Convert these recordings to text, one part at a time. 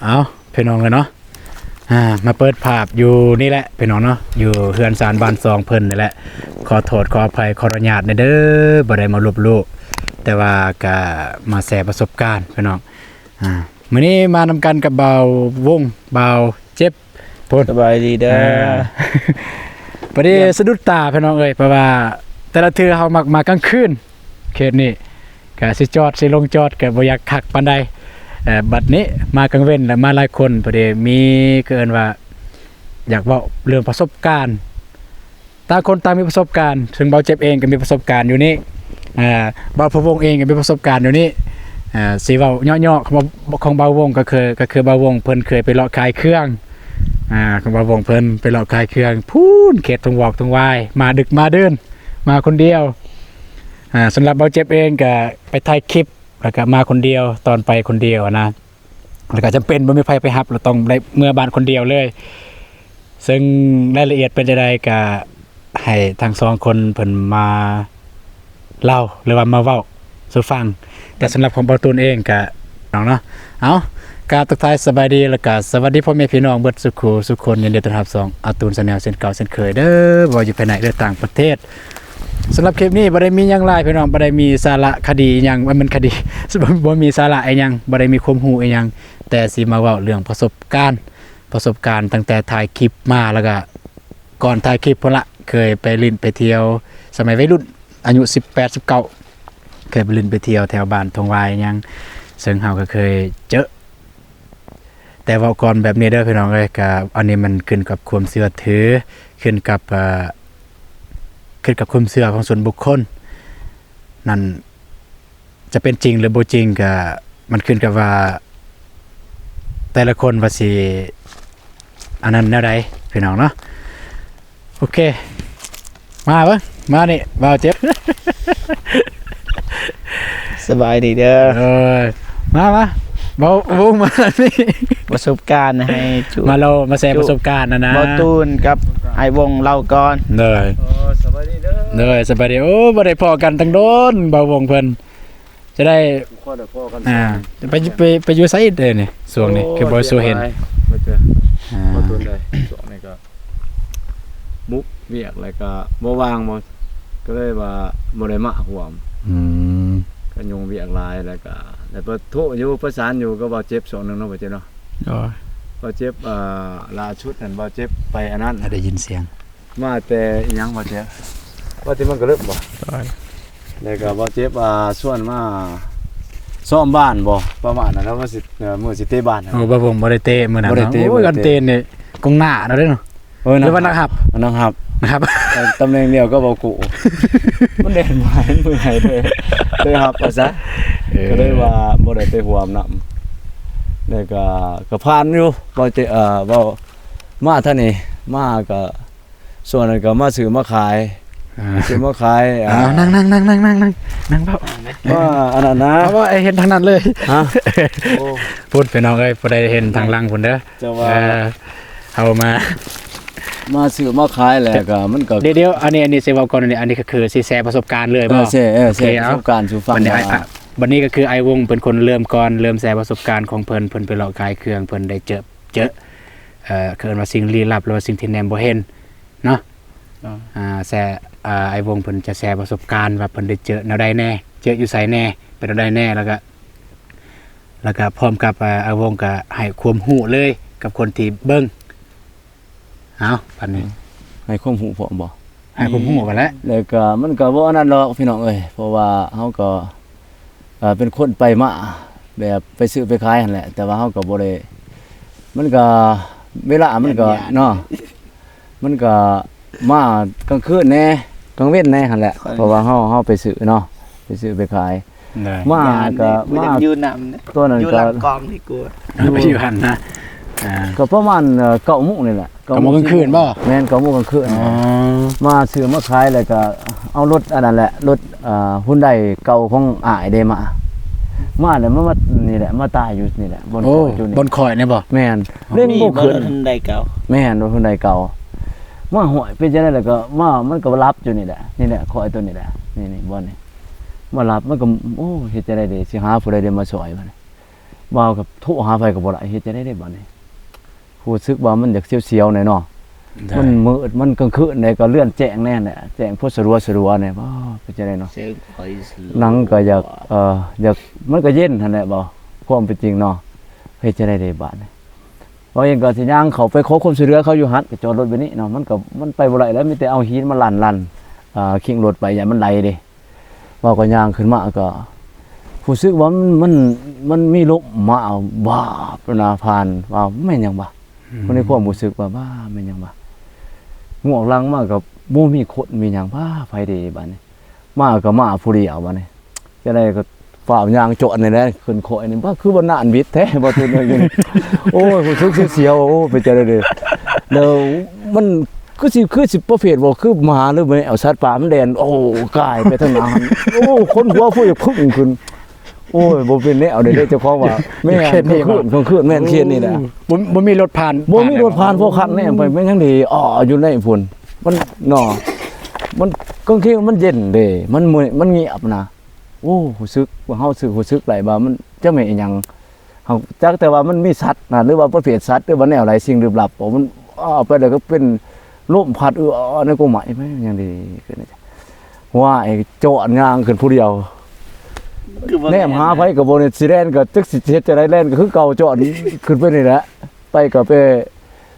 ເອົາ ພີ່ນ້ອງເອີຍເນາະ ອ່າ ມາເປີດພາບຢູ່ນີ້ແຫຼະພີ່ນ້ອງເນາະ ຢູ່ເຮືອນຊານບ້ານຊ່ອງເພິ່ນນີ້ແຫຼະ. ຂໍໂທດຂໍອະໄພ ຂໍອະນຸຍາດແດ່ເດີ ບໍ່ໄດ້ມາລົບຫຼູ່ ແຕ່ວ່າກະມາແຊປະສົບການພີ່ນ້ອງ. ອ່າ ມື້ນີ້ມານຳກັນກັບບ່າວວົງ ບ່າວເຈັບ ພຸ້ນ ສະບາຍດີເດີ. ອ່າ ພໍດີສະດຸດຕາພີ່ນ້ອງເອີຍ ເພາະວ່າແຕ່ລະເທື່ອເຮົາມັກມາກາງຄືນ ເຂດນີ້ກະຊິຈອດ ຊິລົງຈອດກະບໍ່ຢາກຄັກປານໃດ. ເອີ ບັດນີ້ມາກາງເວັນລະມາຫຼາຍຄົນ ພໍດີມີ ກໍເອີ້ນວ່າຢາກເວົ້າເລື່ອງປະສົບການ ຕ່າງຄົນຕ່າງມີປະສົບການ ເຊິ່ງບ່າວເຈັບເອງກໍມີປະສົບການຢູ່ນີ້ ເອີ ບ່າວພະວົງເອງກໍມີປະສົບການຢູ່ນີ້. ເອີ ຊິເວົ້າເຍາະໆ ຂອງ ຂອງບ່າວວົງກໍຄື ກໍຄືບ່າວວົງເພິ່ນເຄີຍໄປເລາະຂາຍເຄື່ອງ ອ່າ ຂອງບ່າວວົງເພິ່ນໄປເລາະຂາຍເຄື່ອງພຸ້ນ ເຂດທົ່ງວອກທົ່ງວາຍ ມາດຶກມາເດີນ ມາຄົນດຽວ. ອ່າ ສຳລັບບ່າວເຈັບເອງກະໄປຖ່າຍຄລິບ ແລ້ວກະມາຄົນດຽວ ຕອນໄປຄົນດຽວນະ ແລ້ວກະຈຳເປັນບໍ່ມີໃຜໄປຮັບ ແລ້ວຕ້ອງໄດ້ເມືອບ້ານຄົນດຽວເລີຍ. ເຊິ່ງລາຍລະອຽດເປັນຈັ່ງໃດກະໃຫ້ທັງສອງຄົນເພິ່ນມາເລົ່າ ຫຼືວ່າມາເວົ້າສູ່ຟັງ. ແຕ່ສຳລັບຂອງບ່າວຕູນເອງກະ ນ້ອງເນາະ ເອົາ ກາບທັກທາຍສະບາຍດີ ແລ້ວກະສະຫວັດດີພໍ່ແມ່ພີ່ນ້ອງເບິດສູ່ຄູ່ສູ່ຄົນ. ຍິນດີຕ້ອນຮັບຊ່ອງອາຕູນແຊນແນວເຊັ່ນເກົ່າເຊັ່ນເຄີຍເດີ ບໍ່ວ່າຢູ່ພາຍໃນ ຫຼື ຕ່າງປະເທດ. ສຳລັບຄລິບນີ້ບໍ່ໄດ້ມີຫຍັງຫຼາຍພີ່ນ້ອງ ບໍ່ໄດ້ມີສາລະຄະດີອີ່ຫຍັງ ບໍ່ແມ່ນຄະດີ ບໍ່ມີສາລະອີ່ຫຍັງ ບໍ່ໄດ້ມີຄວາມຮູ້ອີ່ຫຍັງ ແຕ່ຊິມາເວົ້າເລື່ອງປະສົບການ ປະສົບການຕັ້ງແຕ່ຖ່າຍຄລິບມາ ແລ້ວກະກ່ອນຖ່າຍຄລິບພຸ້ນລະ ເຄີຍໄປຫຼິ້ນໄປທ່ຽວສະໄໝໄວລຸ້ນ ອາຍຸສິບແປດ ສິບເກົ້າ ເຄີຍໄປຫຼິ້ນໄປທ່ຽວແຖວບ້ານທົ່ງວາຍຫຍັງ ເຊິ່ງເຮົາກໍເຄີຍເຈີ. ແຕ່ເວົ້າກ່ອນແບບນີ້ເດີພີ່ນ້ອງເອີຍ ກະອັນນີ້ມັນຂຶ້ນກັບຄວາມເຊື່ອຖື ຂຶ້ນກັບ ເອີ ຂຶ້ນກັບຄວາມເຊື່ອຂອງສ່ວນບຸກຄົນນັ້ນ ຈະເປັນຈິງ ຫຼື ບໍ່ຈິງ ກະມັນຂຶ້ນກັບວ່າແຕ່ລະຄົນວ່າຊິອັນນັ້ນແນວໃດພີ່ນ້ອງເນາະ. ໂອເຄ ມາເບິ່ງ ມານີ້ ບ່າວເຈັບ ສະບາຍດີເດີ. ເອີ ມາ ມາ ເວົ້າ ເວົ້າມານີ້ ປະສົບການໃຫ້ຈຸ ມາເລົ່າ ມາແຊປະສົບການນະນະ ບ່າວຕູນກັບອ້າຍວົງເລົ່າກ່ອນ. ໂດຍ ໂອ້ ສະບາຍດີເດີ. ໂດຍ ສະບາຍດີ. ໂອ້ ບໍ່ໄດ້ພໍ້ກັນຕັ້ງດົນ ບ່າວວົງເພິ່ນ ຈະໄດ້ ບໍ່ຄ່ອຍໄດ້ພໍ້ກັນ ອ່າ ໄປ ໄປ ໄປຢູ່ໃສເດນີ້ ຊ່ວງນີ້ ໂອ້ ຄືບໍ່ສູ່ເຫັນ ວ່າແຕ່ ອ່າ ບໍ່ຕົນໃດ ຊ່ວງນີ້ກໍບຸກວຽກ ແລ້ວກໍບໍ່ວ່າງ ບໍ່ ກໍເລີຍວ່າບໍ່ໄດ້ມາຮ່ວມ. ອືມ ກໍຫຍຸ້ງວຽກຫຼາຍ ແລ້ວກໍໄດ້ປະໂທຢູ່ ປະສານຢູ່ກັບບ່າວເຈັບຊ່ວງໜຶ່ງເນາະ ບ່າວເຈັບເນາະ. ໂດຍ ບ່າວເຈັບ ອ່າ ລ່າສຸດນັ້ນ ບ່າວເຈັບໄປອັນນັ້ນ ໄດ້ຍິນສຽງ ມາແຕ່ອີ່ຫຍັງ ບ່າວເຈັບ ວ່າແຕ່ມັນກໍເລິກບໍ່ ໂດຍ ແລ້ວກໍບ່າວເຈັບ ອ່າ ຊວນມາຊ້ອມບ້ານບໍ່ ປະມານນັ້ນ ແລ້ວວ່າຊິ ເອີ ມື້ຊິເຕະບ້ານ. ໂອ້ ບ່າວວົງບໍ່ໄດ້ເຕະມື້ນັ້ນ ບໍ່ໄດ້ເຕະ ໂອ້ຍ ບໍ່ໄດ້ເຕະ ຄັນເຕະນີ້ກອງໜ້າເນາະເດ້ເນາະ ເອີ ນັກຮັບ ເອີ ນັກຮັບ ເອີ ຕຳແໜ່ງດຽວກັບບ່າວກຸ ມັນແລ່ນມາເມື່ອຍເລີຍ ເລີຍຮັບວ່າຊະ ເອີ ກໍເລີຍວ່າບໍ່ໄດ້ໄປຮ່ວມນຳ ແລ້ວກໍ ກໍຜ່ານຢູ່ ເວົ້າແຕ່ ເອີ ເວົ້າມາທາງນີ້ ມາກໍ ສ່ວນນັ້ນກໍມາຊື້ມາຂາຍ ອ່າ ຊື້ມາຂາຍ ອ່າ ອ່າ ນັ່ງໆໆໆໆ ນັ່ງເວົ້າ ວ່າອັນນັ້ນນະ ເພາະວ່າໄອ້ເຫັນທາງນັ້ນເລີຍ ຮະ ໂອ້ ພຸ້ນ ພີ່ນ້ອງເອີຍ ຜູ້ໃດເຫັນທາງຫຼັງພຸ້ນເດີ ແຕ່ວ່າ ເອີ ເຮົາມາ ມາຊື້ມາຂາຍແລ້ວກໍມັນກໍ ດຽວໆ ອັນນີ້ ອັນນີ້ຊິເວົ້າກ່ອນ ອັນນີ້ ອັນນີ້ກໍຄືຊິແຊປະສົບການເລີຍ ເອີ ບໍ່ ແຊ ເອີ ໂອເຄ ແຊປະສົບການສູ່ຟັງ ບັດນີ້ ວ່າ ອ່ະ ບັດນີ້ກໍຄືອ້າຍວົງເປັນຄົນເລີ່ມກ່ອນ ເລີ່ມແຊປະສົບການຂອງເພິ່ນ ເພິ່ນໄປເລາະຂາຍເຄື່ອງ ເພິ່ນໄດ້ເຈີ ເຈີ ເອີ ເຂົາເອີ້ນວ່າສິ່ງລີ້ລັບ ຫຼືວ່າສິ່ງທີ່ແນມບໍ່ເຫັນເນາະ ອ່າ ແຊ ອ່າ ອ້າຍວົງເພິ່ນຈະແຊປະສົບການວ່າເພິ່ນໄດ້ເຈີແນວໃດແດ່ ເຈີຢູ່ໃສແດ່ ເປັນແນວໃດແດ່ ແລ້ວກະ ແລ້ວກະພ້ອມກັບ ອ່າ ອ້າຍວົງກະໃຫ້ຄວາມຮູ້ເລີຍກັບຄົນທີ່ເບິ່ງ ເອົາ ປານນີ້ ໃຫ້ຄວາມຮູ້ພ້ອມບໍ່ ໃຫ້ຄວາມຮູ້ກັນແຫຼະ ແລ້ວກະມັນກະບໍ່ອັນນັ້ນດອກພີ່ນ້ອງເອີຍ ເພາະວ່າເຮົາກໍ ເປັນຄົນໄປມາແບບໄປຊື້ໄປຂາຍຫັ້ນແຫຼະ ແຕ່ວ່າເຮົາກໍບໍ່ໄດ້ ມັນກໍເວລາມັນກໍເນາະ ມັນກໍມາກາງຄືນແດ່ກາງເວັນແດ່ຫັ້ນແຫຼະ ເພາະວ່າເຮົາ ເຮົາໄປຊື້ເນາະ ໄປຊື້ໄປຂາຍ ມາກໍມາ ຢູ່ນຳ ຕົວນັ້ນກໍ ຢູ່ຫຼັງກ້ອງດີກວ່າ ໄປຢູ່ຫັ້ນນະ ອ່າ ກໍປະມານ ເອີ ເກົ້າໂມງນີ້ແຫຼະ ເກົ້າໂມງກາງຄືນບໍ່ ແມ່ນ ເກົ້າໂມງກາງຄືນ ອໍ ມາຊື້ມາຂາຍ ແລ້ວກໍເອົາລົດອັນນັ້ນແຫຼະ ລົດ ອ່າ ຮຸນໄດເກົ່າຂອງອ້າຍເດ້ມາ ມາແລ້ວມາ ມານີ້ແຫຼະ ມາຕາຍຢູ່ນີ້ແຫຼະ ບ່ອນ ໂອ້ ຂ້ອຍຢູ່ນີ້ ບ່ອນຂ້ອຍນີ້ບໍ່ ແມ່ນ ເລັ່ງບໍ່ຂຶ້ນ ຮຸນໄດເກົ່າ ແມ່ນ ລົດຮຸນໄດເກົ່າ ມາ ຫ້ວຍ ເປັນຈັ່ງໃດ ແລ້ວກໍມາ ມັນກໍຫຼັບຢູ່ນີ້ແຫຼະ ນີ້ແຫຼະ ຂ້ອຍຕົວນີ້ແຫຼະ ນີ້ໆ ບ່ອນນີ້ ມາຫຼັບ ມັນກໍ ໂອ້ ເຮັດຈັ່ງໃດເດ ຊິຫາຜູ້ໃດເດມາຊ່ອຍບັດນີ້ ວ່າກັບໂທຫາໃຜກໍບໍ່ໄດ້ ເຮັດຈັ່ງໃດເດບາດນີ້? ຮູ້ສຶກວ່າມັນຢາກສຽວໆແດ່ເນາະ ໄດ້ ມັນມືດ ມັນກາງຄືນແດ່ກໍເລື່ອນແຈ້ງແດ່ແຫຼະ ແຈ້ງໂພດສະຫຼວສະຫຼວແດ່ ວ້າ ເປັນຈັ່ງໃດເນາະ ໜັງກໍຢາກ ເອີ ຢາກ ມັນກໍເຢັນຫັ້ນແຫຼະ ເວົ້າຄວາມເປັນຈິງເນາະ ເຮັດຈັ່ງໃດເດບາດນີ້? ເຮົາເອງກໍຊິຍ່າງເຂົ້າໄປຂໍຄວາມຊ່ວຍເຫຼືອເຂົາຢູ່ຫັ້ນ ກໍຈອດລົດໄວ້ນີ້ເນາະ ມັນກໍ ມັນໄປບໍ່ໄດ້ແລ້ວ ມີແຕ່ເອົາຫີນມາລັ່ນໆ ອ່າ ຄີງລົດໄປ ຢ້ານມັນໄຫຼເດ້. ເວົ້າກໍຍ່າງຂຶ້ນມາກໍຮູ້ສຶກວ່າມັນ ມັນ ມັນມີລົມມາວາບນະ ຜ່ານ ວ່າແມ່ນຫຍັງວະ? ອືມ ໃນຄວາມຮູ້ສຶກວ່າ ວ້າ ແມ່ນຫຍັງວະ? ງວກຫຼັງມາກໍບໍ່ມີຄົນມີຫຍັງ ວ້າ ໃຜເດບາດນີ້? ມາກໍມາຜູ້ດຽວບາດນີ້ ຈັ່ງໃດກໍຟ້າວຍ່າງຈອດນີ້ແຫຼະ ຂຶ້ນຄ່ອຍນີ້ ບ້າ ຄືວ່ານານບິດແທ້ ບໍ່ ໂອ້ຍ ຮູ້ສຶກສຽວໆ ໂອ້ ເປັນຈັ່ງໃດເດ ແລ້ວມັນ ຄືຊິ ຄືຊິປະເພດບໍ່ ຄືໝາ ຫຼືແມວ ເອົາສັດປ່າມັນແລ່ນ ໂອ້ ກາຍໄປທາງໜ້າຫັ້ນ ໂອ້ ຂົນຫົວຜູ້ຢາກພຶ້ງຂຶ້ນ ໂອ້ຍ ບໍ່ເປັນແນວໃດເດ້ ເຈົ້າຂອງວ່າ ແມ່ນ ກາງຄືນ ກາງຄືນ ແມ່ນເຂດນີ້ແຫຼະ ບໍ່ ບໍ່ມີລົດຜ່ານ ບໍ່ມີລົດຜ່ານ ພໍຄັກແນມໄປ ແມ່ນຫຍັງດີ ອໍ ຢູ່ໃນພຸ້ນ ມັນເນາະ ມັນກາງຄືນມັນເຢັນເດ້ ມັນ ມັນງຽບນະ ໂອ້ ຮູ້ສຶກ ເຮົາຮູ້ສຶກໄດ້ວ່າມັນຈັກແມ່ນອີ່ຫຍັງ ເຮົາຈັກແຕ່ວ່າມັນມີສັດນະ ຫຼືວ່າປະເພດສັດ ຫຼືວ່າແນວໃດ ສິ່ງລຶກລັບ ມັນ ອາ ໄປແລ້ວກໍເປັນລົມພັດ ເອອ ໃນກົງໄມ້ ແມ່ນຫຍັງດີ ຄືວ່າໄອ້ຈອດຍ່າງຂຶ້ນຜູ້ດຽວ ແນມຫາໃຜກໍບໍ່ ຊິແລ່ນກໍຈັກຊິເຮັດຈັ່ງໃດ ແລ່ນກໍຄືເກົ່າ ຈອດຂຶ້ນໄປນີ້ແຫຼະ ໄປກໍໄປ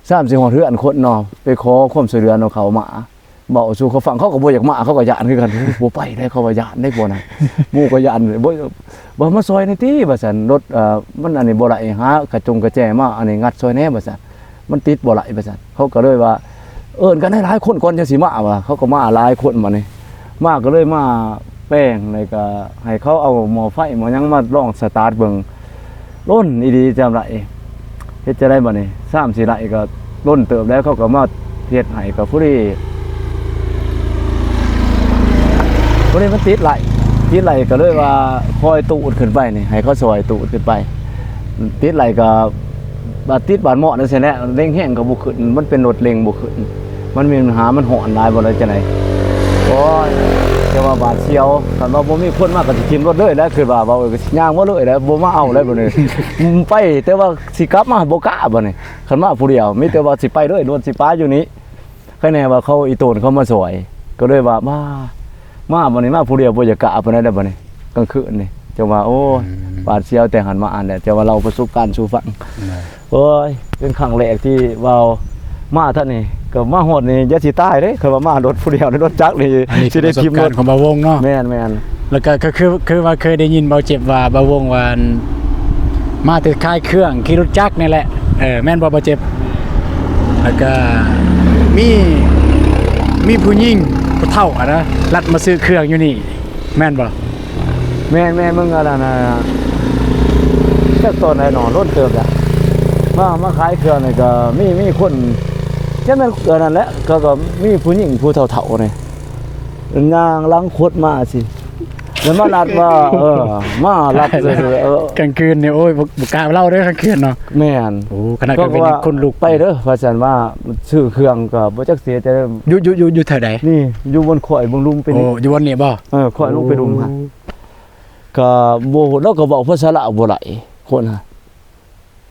ຊ້ຳຊິຮອດເຮືອນຄົນເນາະ ໄປຂໍຄວາມຊ່ວຍເຫຼືອນຳເຂົາມາ ເວົ້າສູ່ເຂົາຟັງ ເຂົາກໍບໍ່ຢາກມາ ເຂົາກໍຢ້ານຄືກັນ ໂອ້ ບໍ່ໄປເດ້ ເຂົາວ່າຢ້ານເດ້ ພວກນັ້ນ ໝູ່ກໍຢ້ານ ບໍ່ ວ່າມາຊ່ອຍແດ່ຕິ ວ່າຊັ້ນ ລົດ ເອີ ມັນອັນນີ້ບໍ່ໄດ້ ຫາກະຈົງກະແຈມາອັນນີ້ງັດຊ່ອຍແດ່ ວ່າຊັ້ນ ມັນຕິດບໍ່ໄດ້ ວ່າຊັ້ນ ເຂົາກໍເລີຍວ່າ ເອີ້ນກັນໃຫ້ຫຼາຍຄົນກ່ອນຈັ່ງຊິມາ ວ່າ ເຂົາກໍມາຫຼາຍຄົນບາດນີ້ ມາກໍເລີຍມາແປງ ແລ້ວກໍໃຫ້ເຂົາເອົາໝໍ້ໄຟໝໍ້ຫຍັງມາລອງສະຕາດເບິ່ງ ລົ້ນອີ່ຫຼີຈຳໄດ້ ເຮັດຈັ່ງໃດບາດນີ້ ຊ້ຳຊິໄດ້ກໍລົ້ນເຕີບແລ້ວ ເຂົາກໍມາເຮັດໃຫ້ ກໍພໍດີ ພໍດີມັນຕິດໄລ່ ຕິດໄລ່ກໍເລີຍວ່າຄ່ອຍຕູດຂຶ້ນໄປນີ້ ໃຫ້ເຂົາຊ່ອຍຕູດຂຶ້ນໄປ ຕິດໄລ່ກໍບາດຕິດບາດໝໍ້ນັ້ນຊີ້ແຫຼະ ເລັ່ງແຮງກໍບໍ່ຂຶ້ນ ມັນເປັນລົດເລັ່ງບໍ່ຂຶ້ນ ມັນມີບັນຫາ ມັນຮ້ອນຫຼາຍບໍ່ ຫຼືຈັ່ງໃດ ໂອ້ຍ ແຕ່ວ່າຫວາດສຽວ ຄັນວ່າບໍ່ມີຄົນມາກໍຊິຖິ້ມລົດເລີຍແຫຼະ ຄືວ່າ ເວົ້າກໍຊິຍ່າງມາເລີຍແຫຼະ ບໍ່ມາເອົາແລ້ວບາດນີ້ ໄປ ແຕ່ວ່າຊິກັບມາບໍ່ກ້າບາດນີ້ ຄັນມາຜູ້ດຽວ ມີແຕ່ວ່າຊິໄປເລີຍ ລົດຊິປະຢູ່ນີ້ ໃຄແນ່ວ່າເຂົາ ອີ່ໂຕນເຂົາມາຊ່ອຍ ກໍເລີຍວ່າ ມາ ມາບາດນີ້ ມາຜູ້ດຽວບໍ່ຢາກກ້າປານໃດແລ້ວບາດນີ້ ກາງຄືນນີ້ ຈັ່ງວ່າ ໂອ້ຍ ອືມ ຫວາດສຽວແຕ່ຫັ້ນມາອັນແຫຼະ ຈັ່ງວ່າເລົ່າປະສົບການສູ່ຟັງ ໂອ້ຍ ເປັນຄັ້ງແລກທີ່ວ່າມາທາງນີ້ ກໍມາຮອດນີ້ຢ່າຊິຕາຍເດ້ ຄັນວ່າມາລົດຜູ້ດຽວໃນລົດຈັກນີ້ ຊິໄດ້ຖິ້ມລົດ ປະສົບການຂອງບ່າວວົງເນາະ ແມ່ນໆ ແລ້ວກໍຄື ຄືວ່າເຄີຍໄດ້ຍິນບ່າວເຈັບວ່າ ບ່າວວົງວ່າ ມາແຕ່ຂາຍເຄື່ອງ ຂີ່ລົດຈັກນີ້ແຫຼະ ເອີ ແມ່ນບໍ່ບ່າວເຈັບ? ແລ້ວກໍມີ ມີຜູ້ຍິງຜູ້ເຖົ້າຫັ້ນນະ ລັດມາຊື້ເຄື່ອງຢູ່ນີ້ ແມ່ນບໍ່? ແມ່ນໆ ເບິ່ງອັນນັ້ນນະ ຈັກຕອນໃດເນາະ ດົນເຕີບແລ້ວ ມາ ມາຂາຍເຄື່ອງນີ້ກໍມີ ມີຄົນ ຈັ່ງແມ່ນ ອັນນັ້ນແຫຼະ ເຂົາກໍມີຜູ້ຍິງຜູ້ເຖົ້າໆນີ້ ຍ່າງຫຼັງຄົດມາຊີ້ ແລ້ວມາລັດວ່າ ເອີ ມາລັດ ເອີ ກາງຄືນນີ້ ໂອ້ຍ ບໍ່ ບໍ່ກ້າເລົ່າເດີກາງຄືນເນາະ ແມ່ນ ໂອ້ ຂະໜາດກາງຄືນຍັງຂົນລຸກ ໄປເດີ ວ່າຊັ້ນ ມາຊື້ເຄື່ອງກໍບໍ່ຈັກເສຍໃຈ ຢູ່ ຢູ່ ຢູ່ ຢູ່ແຖວໃດ? ນີ້ ຢູ່ບ່ອນຂ້ອຍເບິ່ງລຸ່ມໄປນີ້ ໂອ້ ຢູ່ບ່ອນນີ້ບໍ່? ເອີ ຂ້ອຍລົງໄປລຸ່ມຫັ້ນ ໂອ້ ກໍບໍ່ ລາວກໍເວົ້າພາສາລາວບໍ່ໄດ້ ຄົນຫັ້ນ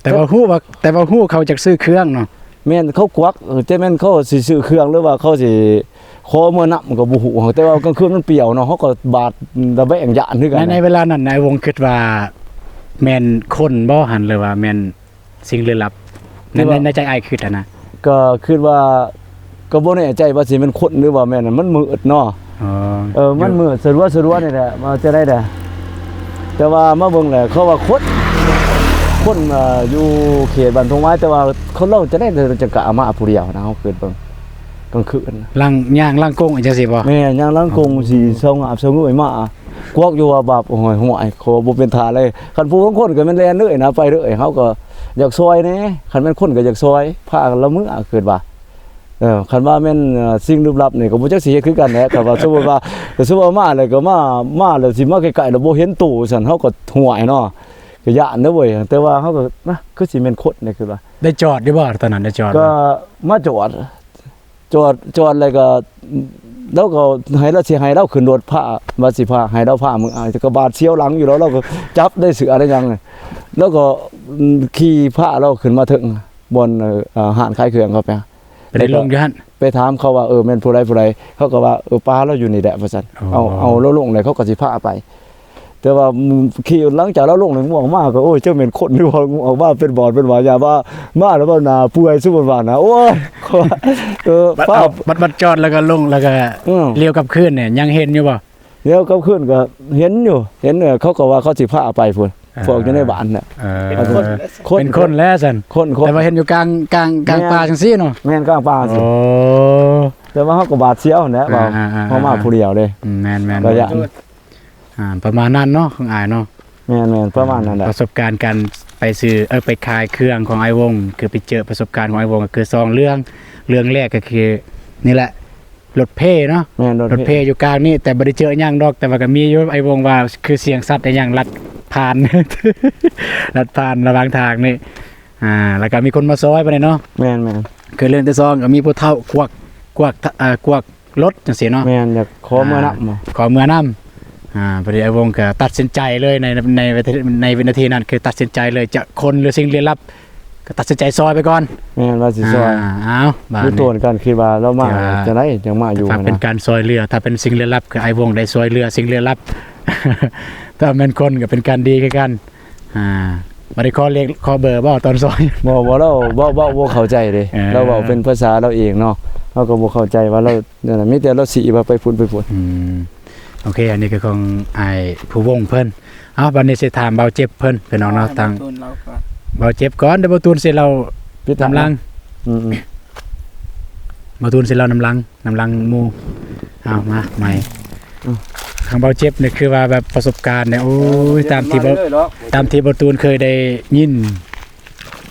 ແຕ່ວ່າຮູ້ວ່າ ແຕ່ວ່າຮູ້ເຂົາຈະຊື້ເຄື່ອງເນາະ ແມ່ນເຂົາກວັກ ແຕ່ແມ່ນເຂົາຊິຊື້ເຄື່ອງ ຫຼືວ່າເຂົາຊິຂໍເມືອນຳກໍບໍ່ຮູ້ ແຕ່ວ່າກາງຄືນມັນປ່ຽວເນາະ ເຮົາກໍບາດລະແວງຢ້ານຄືກັນ ໃນ ໃນເວລານັ້ນນາຍວົງຄິດວ່າແມ່ນຄົນບໍ່ຫັ້ນ ຫຼືວ່າແມ່ນສິ່ງລຶກລັບ ໃນ ໃນ ໃນໃຈອ້າຍຄິດຫັ້ນນະ ກໍຄິດວ່າ ກໍບໍ່ແນ່ໃຈວ່າຊິແມ່ນຄົນ ຫຼືວ່າແມ່ນ ມັນມືດເນາະ ອໍ ເອີ ມັນມືດ ສະຫຼວໆນີ້ແຫຼະ ວ່າຈັ່ງໃດແຫຼະ ແຕ່ວ່າມາເບິ່ງແລ້ວ ເຂົາວ່າຄົນ ຄົນ ເອີ ຢູ່ເຂດບ້ານທົ່ງໄມ້ ແຕ່ວ່າຄົນລາວຈັ່ງໃດ ຈັ່ງກະເອົາມາຜູ້ດຽວນະ ເຮົາຄິດເບິ່ງ ກາງຄືນ ຫຼັງ ຍ່າງຫຼັງກົງຈັ່ງຊີ້ບໍ່? ແມ່ນ ຍ່າງຫຼັງກົງ ອໍ ຊິເຊົາງາບເຊົາງວຍມາ ກວັກຢູ່ວ່າບາບ ໂອ້ຍ ຫ້ວຍ ຂໍບໍ່ເປັນທ່າເລີຍ ຄັນຜູ້ບາງຄົນກໍແມ່ນແລ່ນເລີຍນະ ໄປເລີຍ ເຮົາກໍຢາກຊ່ອຍແດ່ ຄັນແມ່ນຄົນກໍຢາກຊ່ອຍ ພາລະເມືອ ຄິດວ່າ ເອີ ຄັນວ່າແມ່ນ ເອີ ສິ່ງລຶກລັບນີ້ກໍບໍ່ຈັກຊິເຮັດຄືກັນແຫຼະ ຄັນວ່າສົມມຸດວ່າ ສົມມຸດວ່າມາແລ້ວກໍມາ ມາແລ້ວຊິມາໃກ້ໆ ແລ້ວບໍ່ເຫັນໂຕຊັ້ນ ເຮົາກໍຫ້ວຍເນາະ ກໍຢ້ານເດີເວີຍ ແຕ່ວ່າເຮົາກໍ ນະ ຄືຊິແມ່ນຄົນນີ້ ຄືວ່າ ໄດ້ຈອດຢູ່ບໍ່? ຕອນນັ້ນໄດ້ຈອດ ກໍມາຈອດ ຈອດ ຈອດແລ້ວກໍ ລາວກໍໃຫ້ລາວ ຊິໃຫ້ລາວຂຶ້ນລົດພາ ວ່າຊິພາ ໃຫ້ລາວພາເມືອ ແຕ່ກໍບາດສຽວຫຼັງຢູ່ແລ້ວ ລາວກໍຈັບໄດ້ເສື້ອໄດ້ຫຍັງ ແລ້ວກໍຂີ່ພາລາວຂຶ້ນມາເທິງບ່ອນ ເອີ ຮ້ານຂາຍເຄື່ອງເຂົາໄປ ໄປລົງຢູ່ຫັ້ນ ໄປຖາມເຂົາວ່າ ເອີ ແມ່ນຜູ້ໃດຜູ້ໃດ ເຂົາກໍວ່າ ເອີ ປ້າລາວຢູ່ນີ້ແຫຼະ ວ່າຊັ້ນ ເອົາ ເອົາລາວລົງແລ້ວ ເຂົາກໍຊິພາໄປ. ແຕ່ວ່າຂີ່ ຫຼັງຈາກລາວລົງແລ້ວ ງວງມາກໍ ໂອ້ຍ ຈັກແມ່ນຄົນຫຼືບໍ່ ງວງມາເປັນບອດເປັນຫວາ ຢ່າວ່າມາແລ້ວວ່າໜ້າເປື່ອຍ ສົມມຸດວ່ານະ ໂອ້ຍ ເອີ ຟ້າວ ບັດ ບັດຈອດແລ້ວກໍລົງ ແລ້ວກໍ ອືມ ລ້ຽວກັບຄືນນີ້ ຍັງເຫັນຢູ່ບໍ່? ລ້ຽວກັບຄືນກໍເຫັນຢູ່ ເຫັນ ເອີ ເຂົາກໍວ່າເຂົາຊິພາໄປພຸ້ນ ອ່າ ພວກຢູ່ໃນບ້ານນະ ເອີ ເປັນຄົນ ເປັນຄົນແລ້ວຊັ້ນ ຄົນ ຄົນ ແຕ່ວ່າເຫັນຢູ່ກາງ ກາງ ກາງປ່າຈັ່ງຊີ້ເນາະ ແມ່ນ ກາງປ່າຈັ່ງຊີ້ ໂອ້ ແຕ່ວ່າເຮົາກໍບາດສຽວຫັ້ນແຫຼະ ອ່າ ວ່າ ອ່າ ເຮົາມາຜູ້ດຽວເດ້ ອືມ ແມ່ນໆ ກໍຢ້ານ ອ່າ ປະມານນັ້ນເນາະ ຂອງອ້າຍເນາະ ແມ່ນໆ ປະມານນັ້ນແຫຼະ ປະສົບການການໄປຊື້ ເອີ ໄປຂາຍເຄື່ອງຂອງອ້າຍວົງ ຄືໄປເຈີປະສົບການຂອງອ້າຍວົງ ກໍຄືສອງເລື່ອງ ເລື່ອງແລກກໍຄືນີ້ແຫຼະ ລົດເພເນາະ ແມ່ນ ລົດເພ ລົດເພຢູ່ກາງນີ້ ແຕ່ບໍ່ໄດ້ເຈີຫຍັງດອກ ແຕ່ວ່າກໍມີຢູ່ ອ້າຍວົງວ່າຄືສຽງສັດອີຫຍັງລັດຜ່ານ ລັດຜ່ານລະຫວ່າງທາງນີ້ ອ່າ ແລ້ວກໍມີຄົນມາຊ່ອຍປານນີ້ເນາະ ແມ່ນໆ ຄືເລື່ອງທີສອງກໍມີຜູ້ເຖົ້າກວັກ ກວັກ ເອີ ກວັກ ລົດຈັ່ງຊີ້ເນາະ ແມ່ນ ຢາກຂໍເມືອນຳ ອ່າ ຂໍເມືອນຳ ອ່າ ພໍດີອ້າຍວົງກໍຕັດສິນໃຈເລີຍ ໃນ ໃນ ໃນວິນາທີນັ້ນ ຄືຕັດສິນໃຈເລີຍ ຈະຄົນຫຼືສິ່ງເລຍລັບ ກໍຕັດສິນໃຈຊ່ອຍໄປກ່ອນ ແມ່ນ ວ່າຊິຊ່ອຍ ອ່າ ເອົາ ບາດນີ້ ຮູ້ຕົວກັນ ຄິດວ່າລາວມາຈັ່ງໃດຈັ່ງມາຢູ່ ຝາກເປັນການຊ່ອຍເຫຼືອ ຖ້າເປັນສິ່ງເລຍລັບ ຄືອ້າຍວົງໄດ້ຊ່ອຍເຫຼືອສິ່ງເລຍລັບ ຖ້າແມ່ນຄົນກໍເປັນການດີຄືກັນ ອ່າ ບໍ່ໄດ້ຂໍເລກຂໍເບີບໍ່ຕອນຊ່ອຍ? ບໍ່ ບໍ່ ລາວເວົ້າ ເວົ້າບໍ່ເຂົ້າໃຈເດ້ ເອີ ລາວເວົ້າເປັນພາສາລາວເອງເນາະ ເຮົາກໍບໍ່ເຂົ້າໃຈວ່າລາວ ນັ້ນນະ ມີແຕ່ລາວຊີ້ວ່າໄປພຸ້ນ ໄປພຸ້ນ ອືມ ໂອເຄ ອັນນີ້ກໍຂອງອ້າຍຜູ້ວົງເພິ່ນ ເອົາ ບັດນີ້ຊິຖາມເບົາເຈັບເພິ່ນ ພີ່ນ້ອງເນາະ ທາງເບົາເຈັບກ່ອນ ດຽວເບົາຕູນຊິເລົ່ານຳຫຼັງ ອືມໆ ເບົາຕູນຊິເລົ່ານຳຫຼັງ ນຳຫຼັງໝູ່ ເອົາ ມາໃໝ່ ອືມ ທາງເບົາເຈັບນີ້ຄືວ່າແບບປະສົບການນີ້ ໂອ້ຍ ຕາມທີ່ເບົາ ຕາມທີ່ເບົາຕູນເຄີຍໄດ້ຍິນ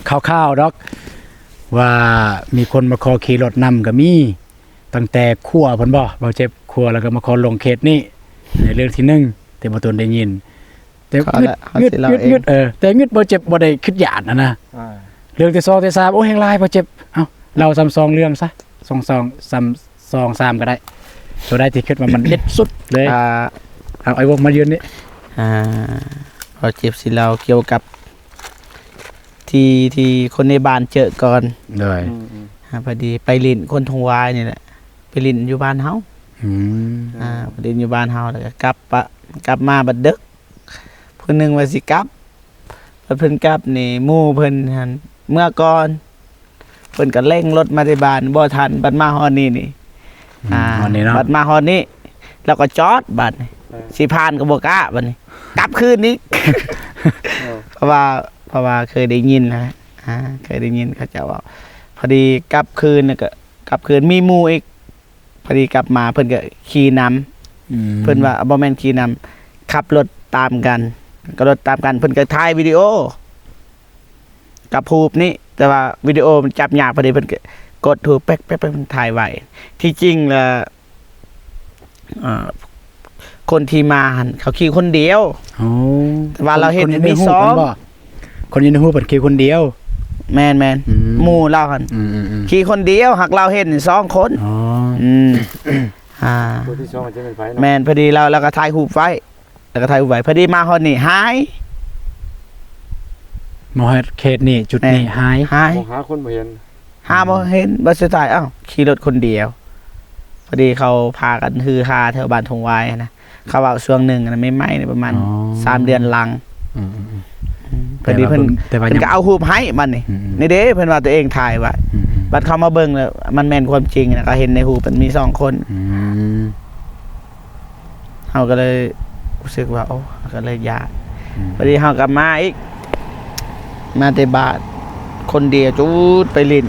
ຂ່າວໆດອກ ວ່າມີຄົນມາຂໍຂີ່ລົດນຳກໍມີ ຕັ້ງແຕ່ຄົວພຸ້ນບໍ່ ເບົາເຈັບຄົວ ແລ້ວກໍມາຂໍລົງເຂດນີ້ ໃນເລື່ອງທີໜຶ່ງທີ່ເບົາຕູນໄດ້ຍິນ ແຕ່ງຶດ ງຶດ ງຶດ ເອີ ແຕ່ງຶດ ເບົາເຈັບບໍ່ໄດ້ຄິດຢ້ານຫັ້ນນະ ອ່າ ເລື່ອງທີສອງທີສາມ ໂອ້ ແຮງຫຼາຍ ເບົາເຈັບ ເອົ້າ ເລົ່າຊ້ຳສອງເລື່ອງຊະ ສອງ ສອງ ຊ້ຳສອງສາມກໍໄດ້ ໂຕໃດທີ່ຄິດວ່າມັນເດັດສຸດເລີຍ ອ່າ ເອົາ ອ້າຍວົງມາຢືນນີ້ ອ່າ ເບົາເຈັບຊິເລົ່າກ່ຽວກັບ ທີ່ ທີ່ຄົນໃນບ້ານເຈີກ່ອນ ໂດຍ ອືມໆ ອ່າ ພໍດີໄປຫຼິ້ນຄົນທົ່ງຫວາຍນີ້ແຫຼະ ໄປຫຼິ້ນຢູ່ບ້ານເຮົາ ອືມ ອ່າ ໄປຫຼິ້ນຢູ່ບ້ານເຮົາ ແລ້ວກໍກັບປະ ກັບມາບັດດຶກ ຜູ້ໜຶ່ງວ່າຊິກັບ ບັດເພິ່ນກັບນີ້ ໝູ່ເພິ່ນຫັ້ນເມືອກ່ອນ ເພິ່ນກໍເລັ່ງລົດມາແຕ່ບ້ານບໍ່ທັນ ບັດມາຮອດນີ້ນີ້ ອືມ ອ່າ ຮອດນີ້ເນາະ ບັດມາຮອດນີ້ ລາວກໍຈອດບັດນີ້ ເອີ ຊິຜ່ານກໍບໍ່ກ້າບັດນີ້ ກັບຄືນອີກ ເອີ ເພາະວ່າ ເພາະວ່າເຄີຍໄດ້ຍິນນະ ອ່າ ເຄີຍໄດ້ຍິນເຂົາເຈົ້າເວົ້າ ພໍດີກັບຄືນ ແລ້ວກໍກັບຄືນ ມີໝູ່ອີກ ພໍດີກັບມາເພິ່ນກໍຂີ່ນຳ ອືມ ເພິ່ນວ່າ ບໍ່ແມ່ນຂີ່ນຳ ຂັບລົດຕາມກັນ ກໍລົດຕາມກັນ ເພິ່ນກໍຖ່າຍວິດີໂອ ກັບຮູບນີ້ ແຕ່ວ່າວິດີໂອມັນຈັບຍາກ ພໍດີເພິ່ນກໍກົດຮູບແປັກໆ ເພິ່ນຖ່າຍໄວ້ ທີ່ຈິງລະ ເອີ ຄົນທີ່ມາຫັ້ນເຂົາຂີ່ຄົນດຽວ ໂອ້ ແຕ່ວ່າລາວເຫັນມີສອງ ຄົນຢູ່ໃນຮູບຫັ້ນບໍ່? ຄົນຢູ່ໃນຮູບເພິ່ນຂີ່ຄົນດຽວ ແມ່ນໆ ອືມ ໝູ່ລາວຫັ້ນ ອືມໆໆ ຂີ່ຄົນດຽວ ຫາກລາວເຫັນສອງຄົນ ອໍ ອືມ ອ່າ ຄົນທີສອງຈະແມ່ນໃຜເນາະ? ແມ່ນ ພໍດີລາວ ລາວກໍຖ່າຍຮູບໄວ້ ແລ້ວກໍຖ່າຍຮູບໄວ້ ພໍດີມາຮອດນີ້ຫາຍ ມາຮອດເຂດນີ້ ຈຸດນີ້ ແມ່ນ ຫາຍ ຫາຍ ມອງຫາຄົນບໍ່ເຫັນ ຫາບໍ່ເຫັນ ບັດສຸດທ້າຍ ອ້າວ ຂີ່ລົດຄົນດຽວ ພໍດີເຂົາພາກັນຮືຮາແຖວບ້ານທົ່ງຫວາຍຫັ້ນນະ ເຂົາເວົ້າຊ່ວງໜຶ່ງນະ ໃໝ່ໆ ປະມານ ອໍ ສາມເດືອນຫຼັງ ອືມໆໆ ອືມ ແຕ່ວ່າ ພໍດີເພິ່ນ ແຕ່ວ່າ ເພິ່ນກໍເອົາຮູບໃຫ້ບັດນີ້ ອືມໆ ນີ້ເດ້ ເພິ່ນວ່າຕົວເອງຖ່າຍໄວ້ ອືມໆ ບັດເຂົາມາເບິ່ງແລ້ວ ມັນແມ່ນຄວາມຈິງນະ ກໍເຫັນໃນຮູບມັນມີສອງຄົນ ອືມ ເຮົາກໍເລີຍຮູ້ສຶກວ່າ ໂອ້ ເຮົາກໍເລີຍຢ້ານ ອືມ ພໍດີເຮົາກໍມາອີກ ມາແຕ່ບ້ານຄົນດຽວ ຈູດໄປຫຼິ້ນ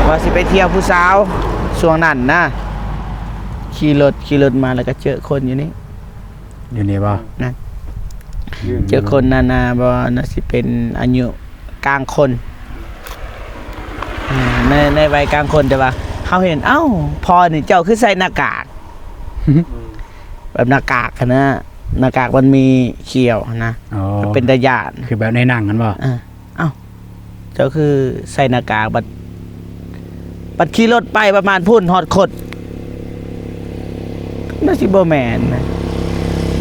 ວ່າຊິໄປທ່ຽວຜູ້ສາວ ຊ່ວງນັ້ນນະ ຂີ່ລົດ ຂີ່ລົດມາ ແລ້ວກໍເຈີຄົນຢູ່ນີ້ ຢູ່ນີ້ບໍ່? ນັ້ນ ເຈີຄົນນັ້ນນະ ບໍ່ ໜ້າຊິເປັນອາຍຸ ກາງຄົນ ໃນ ໃນໄວກາງຄົນ ແຕ່ວ່າເຮົາເຫັນ ເອົ້າ ພໍ່ນີ້ເຈົ້າຄືໃສ່ໜ້າກາກ ອືມ ແບບໜ້າກາກຫັ້ນນະ ໜ້າກາກມັນມີຂຽວຫັ້ນນະ ອໍ ເປັນຕາຢ້ານ ຄືແບບໃນໜັງຫັ້ນບໍ່? ເອີ ເອົ້າ ເຈົ້າຄືໃສ່ໜ້າກາກ ບັດ ບັດຂີ່ລົດໄປປະມານພຸ້ນຮອດຄົດ ໜ້າຊິບໍ່ແມ່ນນະ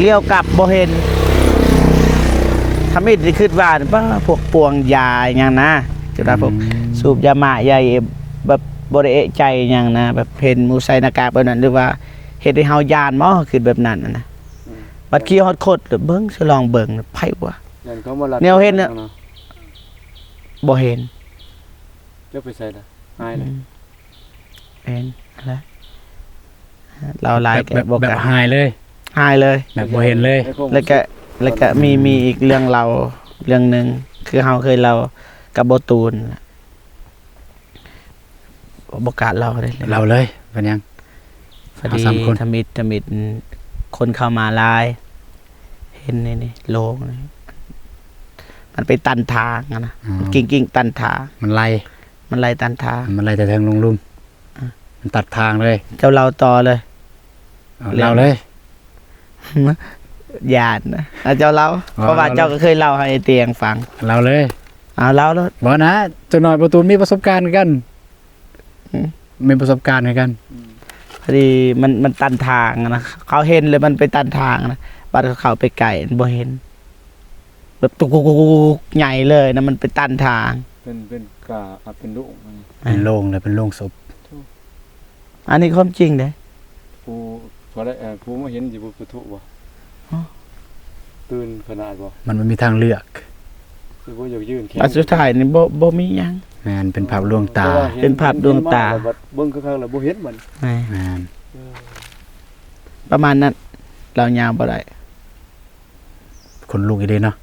ລ້ຽວກັບບໍ່ເຫັນ. ທຳອິດຊິຄິດວ່າ ປ້າ ພວກປ່ວງຢາຫຍັງນະ ຄິດວ່າພວກ ອືມ ສູບຢາມ້າຢາເອ ແບບບໍ່ໄດ້ເອະໃຈຫຍັງນະ ແບບເຫັນໝູ່ໃສ່ໜ້າກາກແບບນັ້ນ ຫຼືວ່າເຮັດໃຫ້ເຮົາຢ້ານບໍ ຄິດແບບນັ້ນນະ. ອືມ ບັດຂີ່ຮອດຄົດ ເບິ່ງ ສະລອງເບິ່ງ ໃຜວະ ຢ້ານເຂົາມາລັກ ແນວເຫັນນະ ເນາະ ບໍ່ເຫັນ. ເຈົ້າໄປໃສລະ? ຫາຍເລີຍ ອືມ ເຫັນແລ້ວ ລາວຫຼາຍ ແບບ ແບບ ບໍ່ ແບບ ກະຫາຍເລີຍ ຫາຍເລີຍ ແບບບໍ່ເຫັນເລີຍ. ແລ້ວກະ ແລ້ວກະມີ ມີອີກເລື່ອງເລົ່າເລື່ອງໜຶ່ງ ຄືເຮົາເຄີຍເລົ່າກັບບໍ່ຕູນ ບໍ່ກະເລົ່າເລີຍ ເລົ່າເລີຍ ເປັນຫຍັງ? ພໍດີ ເຮົາສາມຄົນ ທຳອິດ ທຳອິດ ຄົນເຂົ້າມາຫຼາຍ ເຫັນນີ້ ນີ້ ໂລງນີ້ ມັນໄປຕັນທາງຫັ້ນນະ ອໍ ມັນກິ້ງໆ ຕັນທາງ ມັນໄລ່ ມັນໄລ່ຕັນທາງ ມັນໄລ່ແຕ່ເທິງລົງລຸ່ມ ອືມ ມັນຕັດທາງເລີຍ. ເຈົ້າເລົ່າຕໍ່ເລີຍ ເອີ ເລື່ອງ ເລົ່າເລີຍ ຢ້ານນະ ອາ ເຈົ້າເລົ່າ ອໍ ເພາະວ່າເຈົ້າກໍເຄີຍເລົ່າໃຫ້ໄອ້ຕຽງຟັງ ເລົ່າເລີຍ ເອົາ ເລົ່າໂລດ. ບໍ່ນະ ຈັກໜ້ອຍປະຕູນມີປະສົບການຄືກັນ ອືມ ມີປະສົບການຄືກັນ ອືມ ພໍດີມັນ ມັນຕັນທາງນະ ເຂົາເຫັນເລີຍ ມັນໄປຕັນທາງນະ ບັດເຂົາເຂົ້າໄປໃກ້ ມັນບໍ່ເຫັນ ແບບຕຸກໆໆໆ ໃຫຍ່ເລີຍນະ ມັນໄປຕັນທາງ ເປັນ ເປັນກາ ອາ ເປັນໂລງ ເປັນໂລງເລີຍ ເປັນໂລງສົບ. ໂອ້ ອັນນີ້ຄວາມຈິງເດ້ ຜູ້ ຜູ້ໃດ ເອີ ຜູ້ມາເຫັນຊິບໍ່ປະທຸບໍ່? ຮະ ຕື່ນຂະໜາດບໍ່? ມັນບໍ່ມີທາງເລືອກ ຊິບໍ່ຢາກຍື່ນແຂນ ອັນສຸດທ້າຍນີ້ບໍ່ ບໍ່ມີຫຍັງ ແມ່ນ ເປັນພາບລວງຕາ ເປັນພາບລວງຕາ ເຫັນມາແລ້ວບັດເບິ່ງຄັກໆແລ້ວບໍ່ເຫັນມັນ ແມ່ນ ແມ່ນ ເອີ ປະມານນັ້ນ ລາວຍາວບໍ່ໄດ້. ຂົນລຸກອີ່ຫຼີເນາະ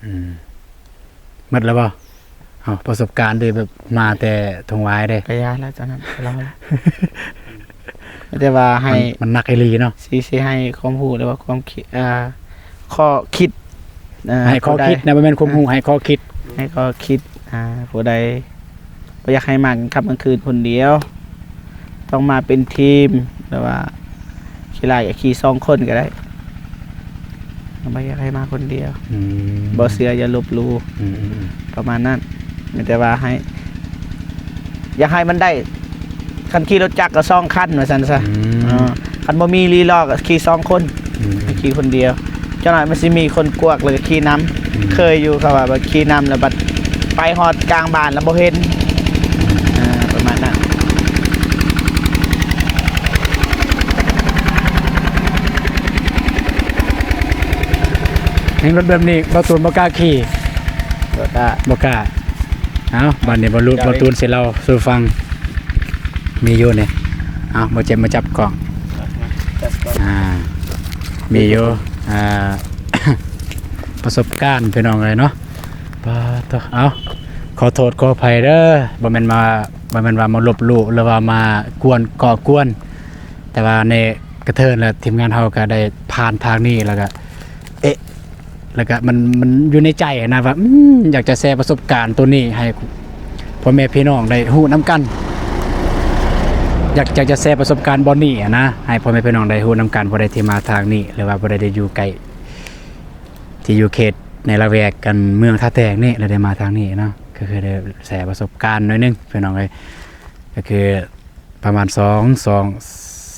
ອືມ ໝົດແລ້ວບໍ່? ເອົາ ປະສົບການທີ່ແບບມາແຕ່ທົ່ງຫວາຍເດ້ ກະຢ່າລະ ຕອນນັ້ນ ແຕ່ວ່າໃຫ້ ມັນ ມັນໜັກອີ່ຫຼີເນາະ ຊິ ຊິໃຫ້ຄວາມຮູ້ ຫຼືວ່າຄວາມຄິດ ເອີ ຂໍ້ຄິດ ເອີ ໃຫ້ຂໍ້ຄິດນະ ບໍ່ແມ່ນຄວາມຮູ້ ໃຫ້ຂໍ້ຄິດ ໃຫ້ຂໍ້ຄິດ ອ່າ ຜູ້ໃດບໍ່ຢາກໃຫ້ມາກາງຄ່ຳກາງຄືນຄົນດຽວ ຕ້ອງມາເປັນທີມ ແບບວ່າຂີ່ຫຼາຍກໍຂີ່ສອງຄົນກໍໄດ້ ບໍ່ຢາກໃຫ້ມາຄົນດຽວ ອືມ ບໍ່ເຊື່ອຢ່າລົບຫຼູ່ ອືມໆໆ ປະມານນັ້ນ ມີແຕ່ວ່າໃຫ້ ຢາກໃຫ້ມັນໄດ້ ຄັນຂີ່ລົດຈັກກໍສອງຄັນ ວ່າຊັ້ນຊະ ອືມ ເອີ ຄັນບໍ່ມີລີລໍກໍຂີ່ສອງຄົນ ອືມ ໃຫ້ຂີ່ຄົນດຽວ ຈັກໜ້ອຍມັນຊິມີຄົນກວກ ແລ້ວກໍຂີ່ນຳ ອືມ ເຄີຍຢູ່ ເຂົາວ່າ ແບບຂີ່ນຳແລ້ວບັດໄປຮອດກາງບ້ານແລ້ວບໍ່ເຫັນ ອືມ ເອີ ປະມານນັ້ນ. ແຮງລົດແບບນີ້ ບ່າວຕູນບໍ່ກ້າຂີ່ ບໍ່ກ້າ ບໍ່ກ້າ. ເອົາ ບາດນີ້ບ່າວ ບ່າວຕູນຊິເລົ່າສູ່ຟັງ ມີຢູ່ນີ້ ເອົາ ບໍ່ເຈັບ ມາຈັບກ້ອງ ຈັບກ້ອງ ອ່າ ມີຢູ່ ອ່າ ປະສົບການ ພີ່ນ້ອງເອີຍເນາະ ປາດໂທ້ ເອົາ ຂໍໂທດຂໍອະໄພເດີ ບໍ່ແມ່ນວ່າ ບໍ່ແມ່ນວ່າມາລົບຫຼູ່ ຫຼືວ່າມາກວນ ກໍ່ກວນ ແຕ່ວ່າໃນກະເທີນ ແລະ ທີມງານເຮົາກໍໄດ້ຜ່ານທາງນີ້ ແລ້ວກໍ ເອະ ແລ້ວກະມັນ ມັນຢູ່ໃນໃຈຫັ້ນນະວ່າ ອືມ ຢາກຈະແຊປະສົບການໂຕນີ້ໃຫ້ພໍ່ແມ່ພີ່ນ້ອງໄດ້ຮູ້ນຳກັນ ຢາກ ຢາກຈະແຊປະສົບການບ່ອນນີ້ຫັ້ນນະ ໃຫ້ພໍ່ແມ່ພີ່ນ້ອງໄດ້ຮູ້ນຳກັນ ຜູ້ໃດທີ່ມາທາງນີ້ ຫຼືວ່າຜູ້ໃດໄດ້ຢູ່ໃກ້ ທີ່ຢູ່ເຂດໃນລະແວກກັນເມືອງທ່າແຕງນີ້ ແລ້ວໄດ້ມາທາງນີ້ເນາະ ກໍຄືໄດ້ແຊປະສົບການໜ້ອຍໜຶ່ງພີ່ນ້ອງເອີຍ ກໍຄືປະມານສອງ ສອງ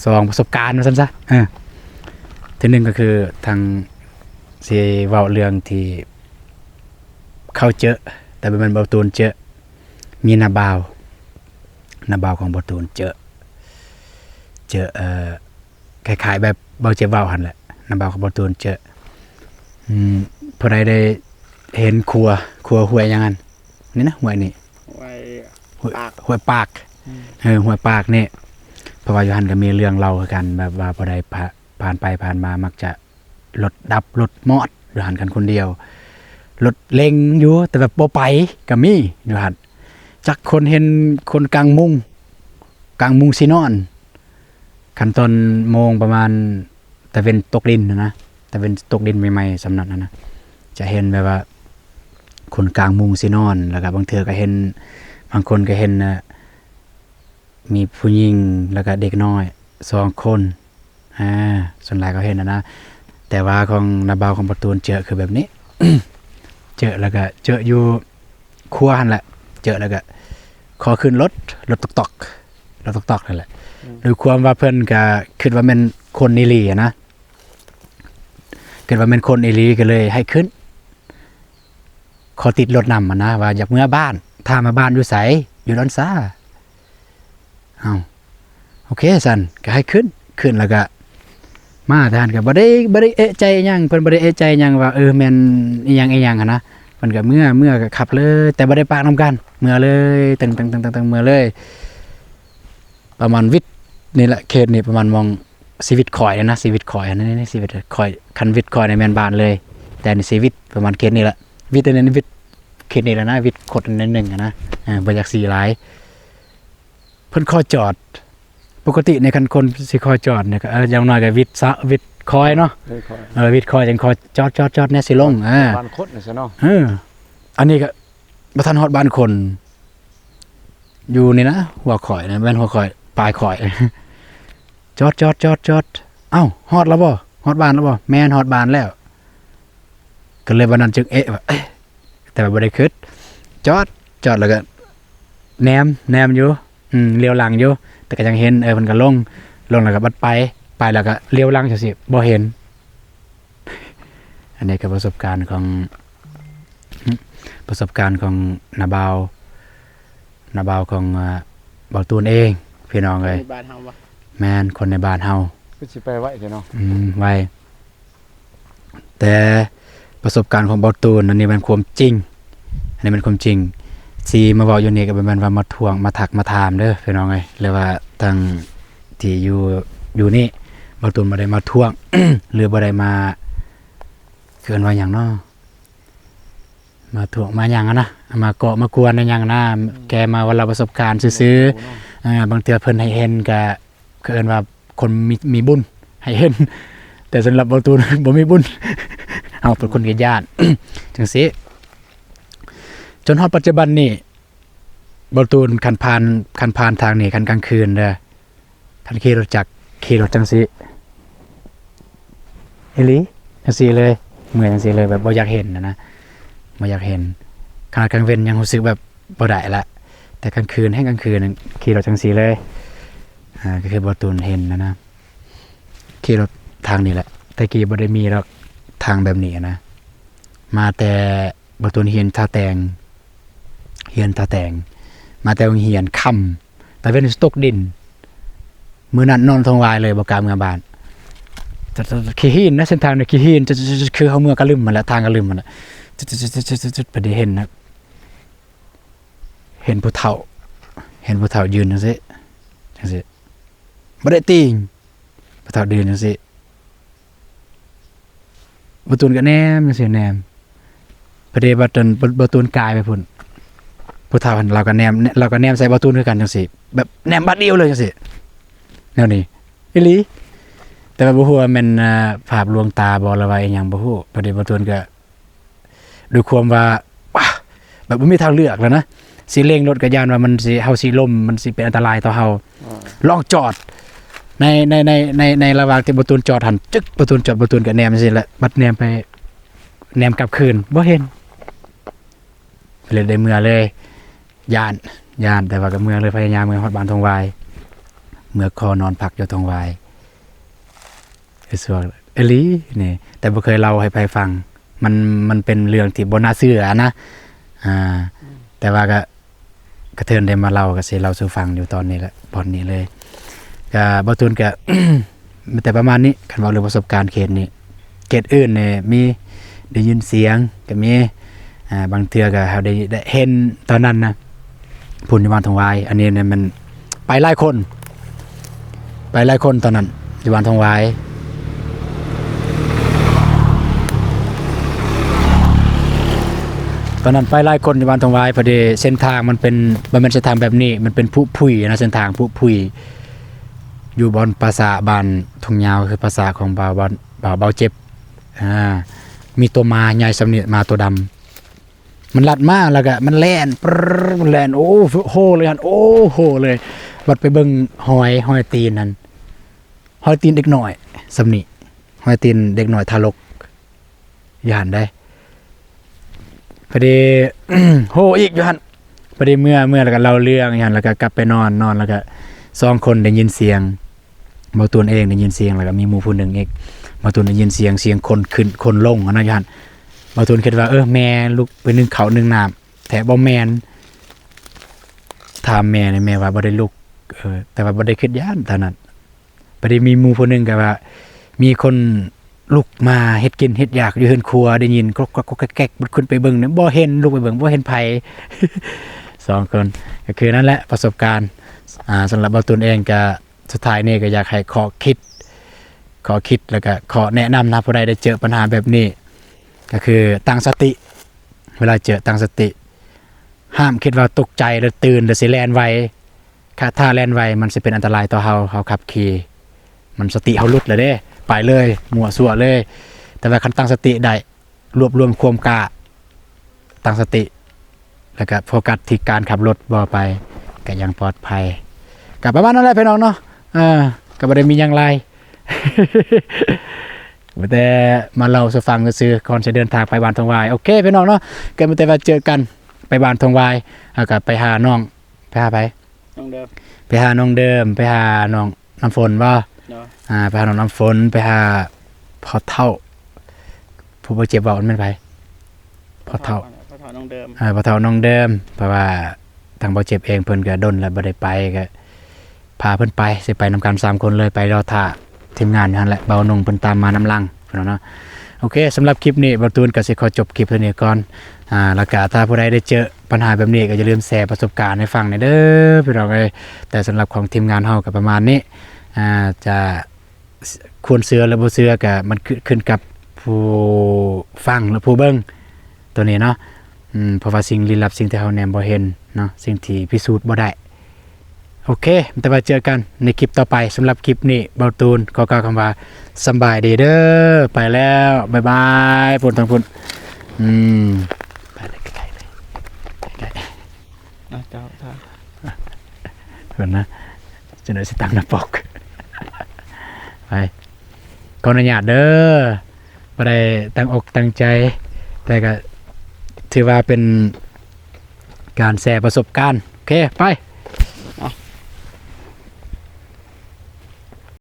ສອງປະສົບການວ່າຊັ້ນຊະ ເອີ ທີໜຶ່ງກໍຄືທາງ ຊິເວົ້າເລື່ອງທີ່ເຂົາເຈີ ແຕ່ບໍ່ແມ່ນບ່າວຕູນເຈີ ມີນ້າບ່າວ ນ້າບ່າວຂອງບ່າວຕູນເຈີ ເຈີ ເອີ ຄ້າຍໆແບບບ່າວເຈັບເວົ້າຫັ້ນແຫຼະ ນ້າບ່າວຂອງບ່າວຕູນເຈີ ອືມ ຜູ້ໃດໄດ້ເຫັນຂົວ ຂົວຫ້ວຍຫຍັງຫັ້ນ ນີ້ນະ ຫ້ວຍນີ້ ຫ້ວຍ ຫ້ວຍປາກ ອືມ ເອີ ຫ້ວຍປາກນີ້ ເພາະວ່າຢູ່ຫັ້ນກໍມີເລື່ອງເລົ່າຄືກັນ ແບບວ່າຜູ້ໃດຜ່າ ຜ່ານໄປຜ່ານມາມັກຈະ ລົດດັບລົດມອດຢູ່ຫັ້ນຄັນຄົນດຽວ ລົດເລັ່ງຢູ່ ແຕ່ແບບບໍ່ໄປກໍມີຢູ່ຫັ້ນ ຈັກຄົນເຫັນຄົນກາງມຸງ ກາງມຸງຊິນອນ ຄັນຕອນໂມງປະມານຕາເວັນຕົກດິນຫັ້ນນະ ຕາເວັນຕົກດິນໃໝ່ໆ ສ່ຳນັ້ນຫັ້ນນະ ຈະເຫັນແບບວ່າຄົນກາງມຸງຊິນອນ ແລ້ວກໍບາງເທື່ອກໍເຫັນ ບາງຄົນກໍເຫັນ ເອີ ມີຜູ້ຍິງ ແລ້ວກະເດັກນ້ອຍສອງຄົນ ອ່າ ສ່ວນຫຼາຍເຂົາເຫັນຫັ້ນນະ ແຕ່ວ່າຂອງນ້າບ່າວຂອງປະຕູນເຈີຄືແບບນີ້ ເຈີແລ້ວກະເຈີຢູ່ຄົວຫັ້ນແຫຼະ ເຈີແລ້ວກະ ຂໍຂຶ້ນລົດ ລົດຕອກໆ ລົດຕອກໆ ນັ້ນແຫຼະ. ອືມ ດ້ວຍຄວາມວ່າເພິ່ນກະຄິດວ່າແມ່ນຄົນອີ່ຫຼີຫັ້ນນະ ຄິດວ່າແມ່ນຄົນອີ່ຫຼີ ກໍເລີຍໃຫ້ຂຶ້ນ ຂໍຕິດລົດນຳຫັ້ນນະ ວ່າຢາກເມືອບ້ານ ຖາມວ່າບ້ານຢູ່ໃສ? ຢູ່ດອນຊາ. ເອົ້າ ໂອເຄຊັ້ນ ກໍໃຫ້ຂຶ້ນ ຂຶ້ນແລ້ວກໍມາແຕ່ຫັ້ນ ກໍບໍ່ໄດ້ ບໍ່ໄດ້ເອະໃຈຫຍັງ ເພິ່ນບໍ່ໄດ້ເອະໃຈຫຍັງວ່າ ເອີ ແມ່ນອີ່ຫຍັງອີ່ຫຍັງຫັ້ນນະ. ເພິ່ນກໍເມືອ ເມືອກໍຂັບເລີຍ ແຕ່ບໍ່ໄດ້ປາກນຳກັນ ເມືອເລີຍ ຕຶງໆໆໆ ເມືອເລີຍ. ປະມານວິດນີ້ແຫຼະ ເຂດນີ້ປະມານໝ່ອງຊີວິດຂ້ອຍນະ ຊີວິດຂ້ອຍ ອັນນີ້ຊີວິດຂ້ອຍ ຄັນວິດຂ້ອຍນີ້ແມ່ນບ້ານເລີຍ ແຕ່ອັນນີ້ຊີວິດປະມານເຂດນີ້ແຫຼະ ວິດອັນນີ້ວິດເຂດນີ້ແຫຼະນະ ວິດຄົດໜ້ອຍໜຶ່ງຫັ້ນນະ ເອີ ບໍ່ຢາກຊີ້ຫຼາຍ. ເພິ່ນຂໍຈອດ ປົກກະຕິໃນຄັນຄົນຊິຂໍຈອດນີ້ກໍ ເອີ ຢ່າງໜ້ອຍກໍວິດສະ ວິດຄອຍເນາະ ເອີ ວິດຄອຍຈັ່ງຂໍຈອດ ຈອດ ຈອດແດ່ ຊິລົງ ເອີ ບ້ານຄົດນີ້ຊະເນາະ ເອີ ອັນນີ້ກໍບໍ່ທັນຮອດບ້ານຄົນ ຢູ່ນີ້ນະ ຫົວຂ້ອຍນະ ແມ່ນຫົວຂ້ອຍ ປາຍຂ້ອຍ ຈອດ ຈອດ ຈອດ ຈອດ ເອົ້າ ຮອດແລ້ວບໍ່? ຮອດບ້ານແລ້ວບໍ່? ແມ່ນ ຮອດບ້ານແລ້ວ. ກໍເລີຍບັດນັ້ນຈຶ່ງເອະວ່າ ເອະ ແຕ່ວ່າບໍ່ໄດ້ຄິດ ຈອດ ຈອດແລ້ວກໍແນມ ແນມຢູ່ ອືມ ຫຼຽວຫຼັງຢູ່ ແຕ່ກໍຍັງເຫັນ ເອີ ເພິ່ນກໍລົງ ລົງແລ້ວກໍບັດໄປ ໄປແລ້ວກໍຫຼຽວຫຼັງຈັ່ງຊີ້ ບໍ່ເຫັນ. ອັນນີ້ກໍປະສົບການຂອງ ປະສົບການຂອງນ້າບ່າວ ນ້າບ່າວຂອງ ເອີ ບ່າວຕູນເອງ ພີ່ນ້ອງເອີຍ. ຄົນໃນບ້ານເຮົາວະ? ແມ່ນ ຄົນໃນບ້ານເຮົາ. ຄືຊິໄປໄວແທ້ເນາະ. ອືມ ໄວ ແຕ່ປະສົບການຂອງບ່າວຕູນ ອັນນີ້ແມ່ນຄວາມຈິງ ອັນນີ້ແມ່ນຄວາມຈິງ ທີ່ມາເວົ້າຢູ່ນີ້ກໍບໍ່ແມ່ນວ່າມາທວງ ມາທັກ ມາຖາມເດີ ພີ່ນ້ອງເອີຍ ຫຼືວ່າທາງທີ່ຢູ່ ຢູ່ນີ້ ບ່າວຕູນບໍ່ໄດ້ມາທວງ ຫຼືບໍ່ໄດ້ມາ ເອີ້ນວ່າຫຍັງເນາະ ມາທວງມາຫຍັງຫັ້ນນະ ມາເກາະມາກວນອີ່ຫຍັງນະ ອືມ ແກມາເວົ້າເລົ່າປະສົບການຊື່ໆ ເອີ ບາງເທື່ອເພິ່ນໃຫ້ເຫັນກະ ເຂົາເອີ້ນວ່າຄົນມີ ມີບຸນໃຫ້ເຫັນ ແຕ່ສຳລັບບ່າວຕູນບໍ່ມີບຸນ ເຮົາເປັນຄົນກະຢ້ານ ຈັ່ງຊີ້. ຈົນຮອດປັດຈຸບັນນີ້ ບ່າວຕູນຄັນຜ່ານ ຄັນຜ່ານທາງນີ້ ຄັນກາງຄືນເດີ ຄັນຂີ່ລົດຈັກ ຂີ່ລົດຈັ່ງຊີ້ ອີ່ຫຼີ ຈັ່ງຊີ້ເລີຍ ເມື່ອຍຈັ່ງຊີ້ເລີຍ ແບບບໍ່ຢາກເຫັນຫັ້ນນະ ບໍ່ຢາກເຫັນ. ຂະໜາດກາງເວັນຍັງຮູ້ສຶກແບບບໍ່ໄດ້ລະ ແຕ່ກາງຄືນ ແຮ່ງກາງຄືນຂີ່ລົດຈັ່ງຊີ້ເລີຍ. ອ່າ ກໍຄືບ່າວຕູນເຫັນຫັ້ນນະ ຂີ່ລົດທາງນີ້ແຫຼະ ແຕ່ກີ້ບໍ່ໄດ້ມີດອກທາງແບບນີ້ນະ ມາແຕ່ ບ່າວຕູນຮຽນທ່າແຕງ ຮຽນທ່າແຕງ ມາແຕ່ໂຮງຮຽນຄ່ຳ ຕາເວັນຊິຕົກດິນ ມື້ນັ້ນນອນທົ່ງວາຍເລີຍ ບໍ່ກ້າເມືອບ້ານ ຂີ້ຫີນນະ ເສັ້ນທາງນີ້ຂີ້ຫີນ ຄືເຮົາເມືອກະລຶມຫັ້ນແຫຼະ ທາງກະລຶມຫັ້ນນະ ພໍດີເຫັນນະ ເຫັນຜູ້ເຖົ້າ ເຫັນຜູ້ເຖົ້າຢືນຈັ່ງຊີ້ ຈັ່ງຊີ້ ບໍ່ໄດ້ຕີງ ບໍ່ເທົ່າເດືອນຈັ່ງຊີ້ ບໍ່ຕູນກໍແນມຈັ່ງຊີ້ ແນມ ພໍດີບັດນັ້ນ ບໍ່ ບໍ່ຕູນກາຍໄປພຸ້ນ ຜູ້ເຖົ້າຫັ້ນລາວກໍແນມ ລາວກໍແນມໃສ່ບໍ່ຕູນຄືກັນຈັ່ງຊີ້ ແບບແນມບາດດຽວເລີຍຈັ່ງຊີ້ ແນວນີ້ອີ່ຫຼີ. ແຕ່ວ່າບໍ່ຮູ້ວ່າແມ່ນ ອ່າ ພາບລວງຕາບໍ່ ຫຼືວ່າອີ່ຫຍັງບໍ່ຮູ້ ພໍດີບໍ່ຕູນກໍ ດ້ວຍຄວາມວ່າ ແບບບໍ່ມີທາງເລືອກແລ້ວນະ ຊິເລັ່ງລົດກໍຢ້ານວ່າມັນຊິ ເຮົາຊິລົ້ມ ມັນຊິເປັນອັນຕະລາຍຕໍ່ເຮົາ ອືມ ລອງຈອດ ໃນ ໃນ ໃນ ໃນ ໃນລະຫວ່າງທີ່ບ່າວຕູນຈອດຫັ້ນ ຈຶກ ບ່າວຕູນຈອດ ບ່າວຕູນກໍແນມຈັ່ງຊີ້ແຫຼະ ບັດແນມໄປ ແນມກັບຄືນ ບໍ່ເຫັນ ເລີຍໄດ້ເມືອເລີຍ ຢ້ານ ຢ້ານ ແຕ່ວ່າກໍເມືອເລີຍ ພະຍາຍາມເມືອຮອດບ້ານທົ່ງວາຍ ເມືອຂໍນອນພັກຢູ່ທົ່ງວາຍ ໄປຊ່ວງອີ່ຫຼີນີ້ ແຕ່ບໍ່ເຄີຍເລົ່າໃຫ້ໃຜຟັງ ມັນ ມັນເປັນເລື່ອງທີ່ບໍ່ໜ້າເຊື່ອນະ ອ່າ ອືມ ແຕ່ວ່າກະ ກະເທີນໄດ້ມາເລົ່າ ກະຊິເລົ່າສູ່ຟັງຢູ່ຕອນນີ້ແຫຼະ ບ່ອນນີ້ເລີຍ ກະບ່າວຕູນກະ ມີແຕ່ປະມານນີ້ ຄັນເວົ້າເລື່ອງປະສົບການເຂດນີ້ ເຂດອື່ນນີ້ມີ ໄດ້ຍິນສຽງກະມີ ອ່າ ບາງເທື່ອກະເຮົາໄດ້ ໄດ້ເຫັນຕອນນັ້ນນະ ພຸ້ນຢູ່ບ້ານທົ່ງວາຍ ອັນນີ້ແມ່ນໄປຫຼາຍຄົນ ໄປຫຼາຍຄົນຕອນນັ້ນຢູ່ບ້ານທົ່ງວາຍ ຕອນນັ້ນໄປຫຼາຍຄົນຢູ່ບ້ານທົ່ງວາຍ ພໍດີເສັ້ນທາງມັນເປັນ ບໍ່ແມ່ນເສັ້ນທາງແບບນີ້ ມັນເປັນຜຸຜຸຍນະ ເສັ້ນທາງຜຸຜຸຍ ຢູ່ບ່ອນປາສາບ້ານທົ່ງຍາວ ຄືປາສາຂອງບ່າວ ບ່າວ ບ່າວເຈັບ ອ່າ ມີຕົວໝາໃຫຍ່ສ່ຳນີ້ ໝາຕົວດຳ ມັນລັດມາ ແລ້ວກະມັນແລ່ນ ປຶດ ມັນແລ່ນ ໂອ້ໂຫເລີຍຫັ້ນ ໂອ້ໂຫເລີຍ ບັດໄປເບິ່ງຮອຍ ຮອຍຕີນຫັ້ນ ຮອຍຕີນເດັກນ້ອຍສ່ຳນີ້ ຮອຍຕີນເດັກນ້ອຍທາລົກ ຢ້ານໄດ໋ ພໍດີ ໂຫອີກຢູ່ຫັ້ນ ພໍດີເມືອ ເມືອແລ້ວກໍເລົ່າເລື່ອງຢູ່ຫັ້ນ ແລ້ວກໍກັບໄປນອນ ນອນແລ້ວກໍສອງຄົນໄດ້ຍິນສຽງ ເບົາຕູນເອງໄດ້ຍິນສຽງ ແລ້ວກໍມີໝູ່ຜູ້ໜຶ່ງອີກ ເບົາຕູນໄດ້ຍິນສຽງ ສຽງຄົນຂຶ້ນຄົນລົງຫັ້ນນະຢູ່ຫັ້ນ. ເບົາຕູນຄິດວ່າ ເອີ ແມ່ລຸກໄປໜຶ້ງເຂົ້າໜຶ້ງນ້ຳແທ້ ບໍ່ແມ່ນ ຖາມແມ່ນີ້ ແມ່ວ່າບໍ່ໄດ້ລຸກ ເອີ ແຕ່ວ່າບໍ່ໄດ້ຄິດຢ້ານຕອນນັ້ນ. ບັດນີ້ມີໝູ່ຜູ້ໜຶ່ງກໍວ່າ ມີຄົນລຸກມາເຮັດກິນເຮັດຢາກຢູ່ເຮືອນຄົວ ໄດ້ຍິນກຣອກໆແກກໆ ບັດຂຶ້ນໄປເບິ່ງນີ້ ບໍ່ເຫັນ ລຸກໄປເບິ່ງບໍ່ເຫັນໃຜ ສອງຄົນ. ກໍຄືນັ້ນແຫຼະປະສົບການ ອ່າ ສຳລັບເບົາຕູນເອງກໍ ສຸດທ້າຍນີ້ກໍຢາກໃຫ້ຂໍ້ຄິດ ຂໍ້ຄິດ ແລ້ວກໍຂໍ້ແນະນຳນະ ຜູ້ໃດໄດ້ເຈີບັນຫາແບບນີ້ ກໍຄືຕັ້ງສະຕິ ເວລາເຈີຕັ້ງສະຕິ ຫ້າມຄິດວ່າຕົກໃຈ ຫຼື ຕື່ນ ຫຼື ຊິແລ່ນໄວ. ຖ້າ ຖ້າແລ່ນໄວ ມັນຊິເປັນອັນຕະລາຍຕໍ່ເຮົາ ເຮົາຂັບຂີ່ ມັນສະຕິເຮົາຫຼຸດແລ້ວເດ້ ໄປເລີຍ ມົ້ວຊົ່ວເລີຍ. ແຕ່ວ່າຄັນຕັ້ງສະຕິໄດ້ ລວບລວມຄວາມກ້າ ຕັ້ງສະຕິ ແລ້ວກະໂຟກັສທີ່ການຂັບລົດບໍ່ໄປ ກະຍັງປອດໄພ. ກະປະມານນັ້ນແຫຼະພີ່ນ້ອງເນາະ ເອີ ກະບໍ່ໄດ້ມີຫຍັງຫຼາຍ ມີແຕ່ມາເລົ່າສູ່ຟັງຊື່ໆ ກ່ອນຊິເດີນທາງໄປບ້ານທົ່ງຫວາຍ. ໂອເຄພີ່ນ້ອງເນາະ ກໍມີແຕ່ວ່າເຈີກັນໄປບ້ານທົ່ງຫວາຍ ເຮົາກໍໄປຫານ້ອງ ໄປຫາໃຜ? ນ້ອງເດີມ ໄປຫານ້ອງເດີມ ໄປຫານ້ອງນ້ຳຝົນບໍ່? ເນາະ ອ່າ ໄປຫານ້ອງນ້ຳຝົນ ໄປຫາພໍ່ເຖົ້າ ຜູ້ບາດເຈັບເວົ້າແມ່ນໃຜ? ພໍ່ເຖົ້າ ພໍ່ເຖົ້ານ້ອງເດີມ ເອີ ພໍ່ເຖົ້ານ້ອງເດີມ ເພາະວ່າທາງບາດເຈັບເອງເພິ່ນກໍດົນແລ້ວບໍ່ໄດ້ໄປ ກໍພາເພິ່ນໄປ ຊິໄປນຳກັນສາມຄົນເລີຍ ໄປລໍຖ້າທີມງານຢູ່ຫັ້ນແຫຼະ ເບົາໜຸ່ງເພິ່ນຕາມມານຳຫຼັງ ພີ່ນ້ອງເນາະ. ໂອເຄ ສຳລັບຄລິບນີ້ ເບົາຕູນກໍຊິຂໍຈົບຄລິບເທົ່ານີ້ກ່ອນ ອ່າ ແລ້ວກໍຖ້າຜູ້ໃດໄດ້ເຈີ ບັນຫາແບບນີ້ກໍຢ່າລືມແຊປະສົບການໃຫ້ຟັງແດ່ເດີພີ່ນ້ອງເອີຍ. ແຕ່ສຳລັບຂອງທີມງານເຮົາກໍປະມານນີ້ ອ່າ ຈະຄວນເຊື່ອ ຫຼື ບໍ່ເຊື່ອ ກໍມັນຂຶ້ນກັບຜູ້ຟັງ ຫຼື ຜູ້ເບິ່ງໂຕນີ້ເນາະ. ອືມ ເພາະວ່າສິ່ງລີ້ລັບ ສິ່ງທີ່ເຮົາແນມບໍ່ເຫັນເນາະ ສິ່ງທີ່ພິສູດບໍ່ໄດ້ ໂອເຄ ແຕ່ວ່າເຈີກັນໃນຄລິບຕໍ່ໄປ. ສຳລັບຄລິບນີ້ ເບົາຕູນຂໍກ່າວຄຳວ່າສຳບາຍດີເດີ ໄປແລ້ວ ບາຍບາຍ ພຸ້ນທາງພຸ້ນ ອືມ ໄປເລີຍ ໃກ້ໆເລີຍ ໃກ້ໆ ອ່ະ ເຈົ້າ ເຈົ້າ ເພິ່ນນະ ຈະໄດ້ສະຕັງໜ້າປົກ ໄປ ຂໍອະນຸຍາດເດີ ບໍ່ໄດ້ຕັ້ງອົກຕັ້ງໃຈ ແຕ່ກໍຖືວ່າເປັນການແຊປະສົບການ ໂອເຄ ໄປ.